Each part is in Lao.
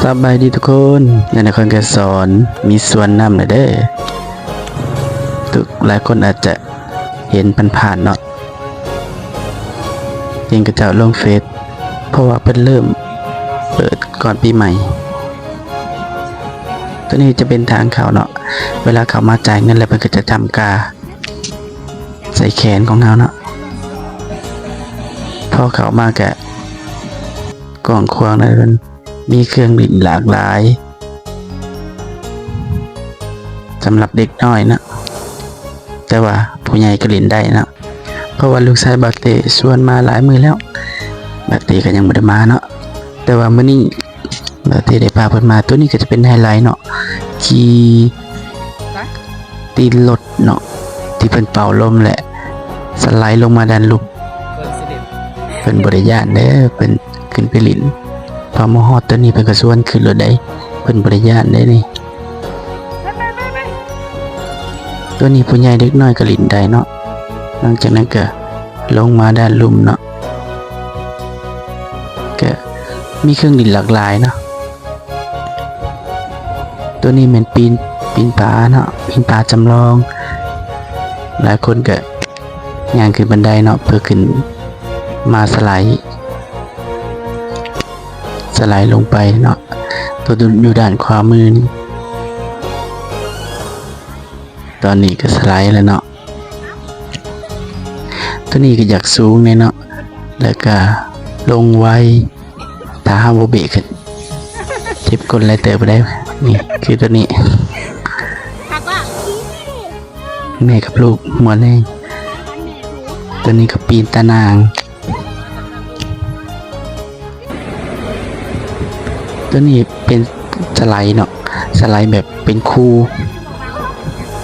ສະບາຍດີທຸກຄົນ, ຢູ່ນະຄອນໄກສອນ ມີສວນນ້ຳແລ້ວເດີ້. ທຸກຫຼາຍຄົນອາດຈະເຫັນຜ່ານໆເນາະ, ເຫັນເຂົາເຈົ້າລົງເຟສ ເພາະວ່າເພິ່ນເລີ່ມເປີດກ່ອນປີໃໝ່. ໂຕນີ້ຈະເປັນທາງເຂົ້າເນາະ, ເວລາເຂົ້າມາຈ່າຍເງິນແລ້ວ ເພິ່ນກໍຈະຈ້ຳກາໃສ່ແຂນຂອງເຮົາເນາະ. ພໍເຂົ້າມາກະກວ້າງຂວາງນະ, ເພິ່ນມີເຄື່ອງຫຼິ້ນຫຼາກຫຼາຍສຳລັບເດັກນ້ອຍເນາະ, ແຕ່ວ່າຜູ້ໃຫຍ່ກໍຫຼິ້ນໄດ້ເນາະ. ເພາະວ່າລູກຊາຍບາເຕ້ຊວນມາຫຼາຍມື້ແລ້ວ, ບາເຕ້ກໍຍັງບໍ່ໄດ້ມາເນາະ, ແຕ່ວ່າມື້ນີ້ ບາເຕ້ໄດ້ພາເພິ່ນມາ. ໂຕນີ້ກໍຈະເປັນໄຮໄລເນາະ, ຂີ່ຕີນລົດເນາະ ທີ່ເພິ່ນເປົ່າລົມ ແລະ ສະໄລລົງມາດ້ານລຸ່ມ. ເພິ່ນບໍ່ໄດ້ຢ້ານເດີ້, ເພິ່ນຂຶ້ນໄປຫຼິ້ນ. ພໍມາຮອດໂຕນີ້ ເພິ່ນກໍຊວນຂຶ້ນໂລດໃດ໋, ເພິ່ນບໍ່ໄດ້ຢ້ານເດ້ນີ້. ໂຕນີ້ຜູ້ໃຫຍ່ເດັກນ້ອຍກໍຫຼິ້ນໄດ້ເນາະ. ຫຼັງຈາກນັ້ນກໍລົງມາດ້ານລຸ່ມເນາະ, ກໍມີເຄື່ອງຫຼິ້ນຫຼາກຫຼາຍເນາະ. ໂຕນີ້ແມ່ນປີນ, ປີນຜາເນາະ, ປີນຜາຈຳລອງ. ຫຼາຍຄົນກໍຍ່າງຂຶ້ນບັນໄດເນາະ ເພື່ອຂຶ້ນມາສະໄລ, ສະໄລລົງໄປເນາະ. ໂຕຢູ່ດ້ານຂວາມືນີ້ ຕອນນີ້ກໍສະໄລແລ້ວເນາະ. ໂຕນີ້ກໍຢາກສູງແດ່ເນາະ, ແລ້ວກໍລົງໄວ. ຖ້າເຮົາບໍ່ເບຣກ ເຈັບກົ້ນຫຼາຍເຕີບໄດ໋. ນີ້ຄືໂຕນີ້ ແມ່ກັບລູກມ່ວນແຮງ. ໂຕນີ້ກໍປີນຕາໜ່າງ. ໂຕນີ້ເປັນສະໄລເນາະ, ສະໄລແບບເປັນຄູ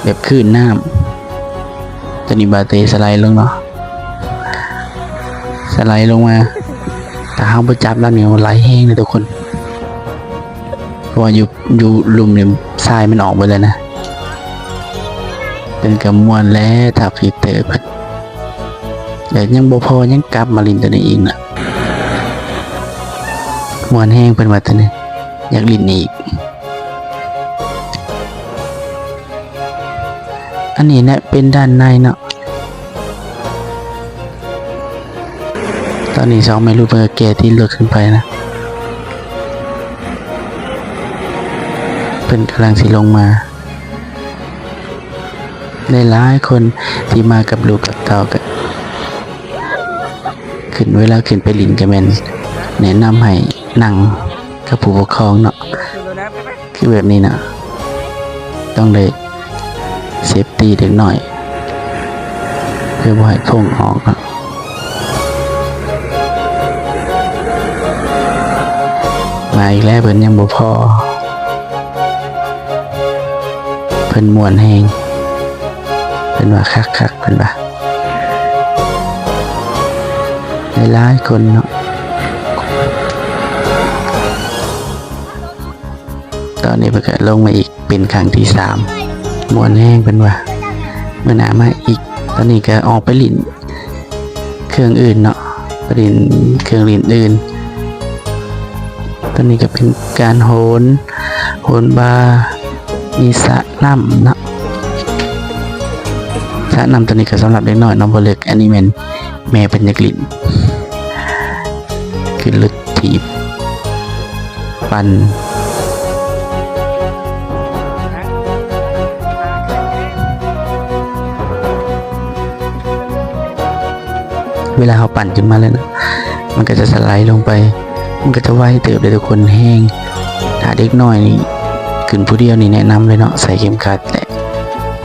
ແບບຄື້ນນ້ຳ. ໂຕນີ້ບາເຕ້ສະໄລລົງເນາະ, ສະໄລລົງມາ. ຖ້າເຮົາບໍ່ຈັບແລ້ວນີ້ໄຫຼແຮງເດ້ທຸກຄົນ, ເພາະວ່າຢູ່, ຢູ່ລຸ່ມນີ້ຊາຍມັນອອກເບິດແລ້ວນະ. ເພິ່ນກໍມ່ວນແຫຼະ ຖ້າຟີເຕີເພິ່ນ. ແລ້ວຍັງບໍ່ພໍ ຍັງກັບມາຫຼິ້ນໂຕນີ້ອີກນະ. ມ່ວນແຮງເພິ່ນວ່າໂຕນີ້, ຢາກຫຼິ້ນອີກ. ອັນນີ້ແຫຼະເປັນດ້ານໃນເນາະ. ຕອນນີ້ສອງແມ່ລູກເພິ່ນກໍແກ່ຕີນລົດຂຶ້ນໄປນະ, ເພິ່ນກຳລັງຊິລົງມາ. ຫຼາຍໆຄົນທີ່ມາກັບລູກກັບເຕົ້າກໍຂຶ້ນ, ເວລາຂຶ້ນໄປຫຼິ້ນກໍແມ່ນແນະນຳໃຫ້ນັ່ງກັບຜູ້ປົກຄອງເນາະ, ຄືແບບນີ້ນະ. ຕ້ອງໄດ້ເຊຟຕີເດັກນ້ອຍ ເພື່ອບໍ່ໃຫ້ພົ່ງອອກເນາະ. ມາອີກແລ້ວ, ເພິ່ນຍັງບໍ່ພໍ. ເພິ່ນມ່ວນແຮງ, ເພິ່ນວ່າຄັກໆ ເພິ່ນວ່າ. ຫຼາຍໆຄົນເນາະ. ຕອນນີ້ເພິ່ນກໍລົງມາອີກເປັນຄັ້ງທີສາມ, ມ່ວນແຮງເພິ່ນວ່າ. ມື້ໜ້າມາອີກ. ຕອນນີ້ກໍອອກໄປຫຼິ້ນ ເຄື່ອງອື່ນເນາະ, ໄປຫຼິ້ນເຄື່ອງຫຼິ້ນອື່ນ. ໂຕນີ້ກໍເປັນການໂຫນ, ໂຫນບາ, ມີສະນ້ຳເນາະ. ສະນ້ຳໂຕນີ້ກໍສຳລັບເດັກນ້ອຍເນາະ, ບໍ່ເລິກ. ອັນນີ້ແມ່ນແມ່ເພິ່ນຢາກຫຼິ້ນ, ຂຶ້ນລົດຖີບ. ປັ່ນ. ເວລາເຮົາປັ່ນຂຶ້ນມາແລ້ວນະ, ມັນກໍຈະສະໄລລົງໄປ, ມັນກໍຈະໄວເຕີບເດ້ທຸກຄົນ, ແຮງ. ຖ້າເດັກນ້ອຍນີ້ ຂຶ້ນຜູ້ດຽວນີ້ແນະນຳເລີຍເນາະ, ໃສ່ເຂັມຂັດ ແລະ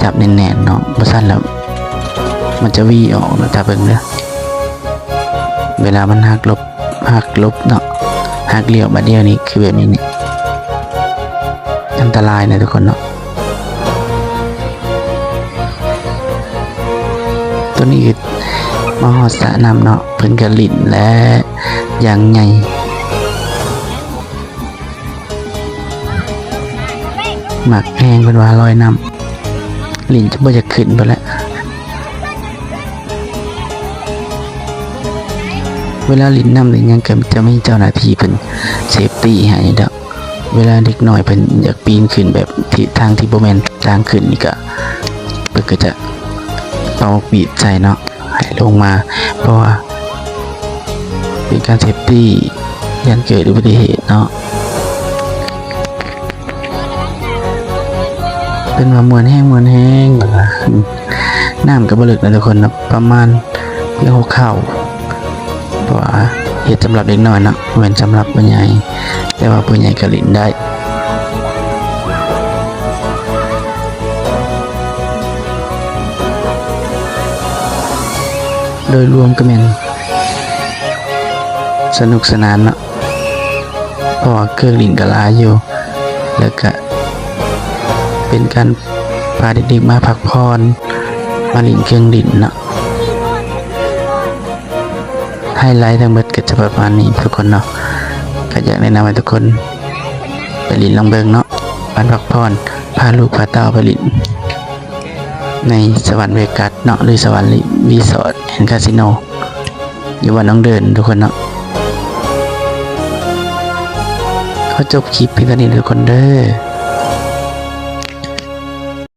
ຈັບແໜ້ນໆເນາະ, ບໍ່ຊັ້ນແລ້ວມັນຈະຫວີອອກນະ. ຖ້າເບິ່ງເດີ, ເວລາມັນຫັກຫຼົບ ຫັກຫຼົບເນາະ, ຫັກລ້ຽວບາດດຽວນີ້ ຄືແບບນີ້ນີ້ ອັນຕະລາຍນະທຸກຄົນເນາະ. ໂຕນີ້ມາຮອດສະນ້ຳເນາະ, ເພິ່ນກໍຫຼິ້ນແລ້ວຢ່າງໃຫຍ່. ມັກແຮງເພິ່ນວ່າລອຍນ້ຳ, ຫຼິ້ນຈົນບໍ່ຢາກຂຶ້ນພຸ້ນແຫຼະ. ເວລາຫຼິ້ນນ້ຳເລີຍຫຍັງກໍຈະມີເຈົ້າໜ້າທີ່ເພິ່ນເຊຟຕີໃຫ້ດອກ, ເວລາເດັກນ້ອຍເພິ່ນຢາກປີນຂຶ້ນແບບທິດທາງທີ່ບໍ່ແມ່ນທາງຂຶ້ນນີ້ກະ ເພິ່ນກໍຈະເປົ່າໝາກປີບໃສ່ເນາະ ໃຫ້ລົງມາ ເພາະວ່າເປັນການເຊຟຕີ້ ຢ້ານເກີດອຸບັດຕິເຫດເນາະ. ເພິ່ນວ່າມ່ວນແຮງ ມ່ວນແຮງ ເພິ່ນວ່າ ອືມ ນ້ຳກໍບໍ່ເລິກນະທຸກຄົນເນາະ ປະມານພຽງຫົວເຂົ່າ ເພາະວ່າເຮັດສຳລັບເດັກນ້ອຍເນາະ ບໍ່ແມ່ນສຳລັບຜູ້ໃຫຍ່ ແຕ່ວ່າຜູ້ໃຫຍ່ກໍຫຼິ້ນໄດ້. ໂດຍລວມກໍແມ່ນສະໜຸກສະໜານເນາະ ເພາະວ່າເຄື່ອງຫຼິ້ນກໍຫຼາຍຢູ່ ແລ້ວກະເປັນການພາເດັກໆມາພັກຜ່ອນ ມາຫຼິ້ນເຄື່ອງຫຼິ້ນເນາະ. ໄຮໄລທັງໝົດກໍຈະປະມານນີ້ທຸກຄົນເນາະ ກໍຢາກແນະນຳໃຫ້ທຸກຄົນໄປຫຼິ້ນລອງເບິ່ງເນາະ ການພັກຜ່ອນ ພາລູກພາເຕົ້າໄປຫຼິ້ນ ໃນສະຫວັນເວກັສເນາະ ຫຼື ສະຫວັນຣີສອດແອນຄາສິໂນ ຢູ່ບ້ານໜອງເດີນທຸກຄົນເນາະ. ຂໍຈົບຄລິບພຽງເທົ່ານີ້ທຸກຄົນເດີ.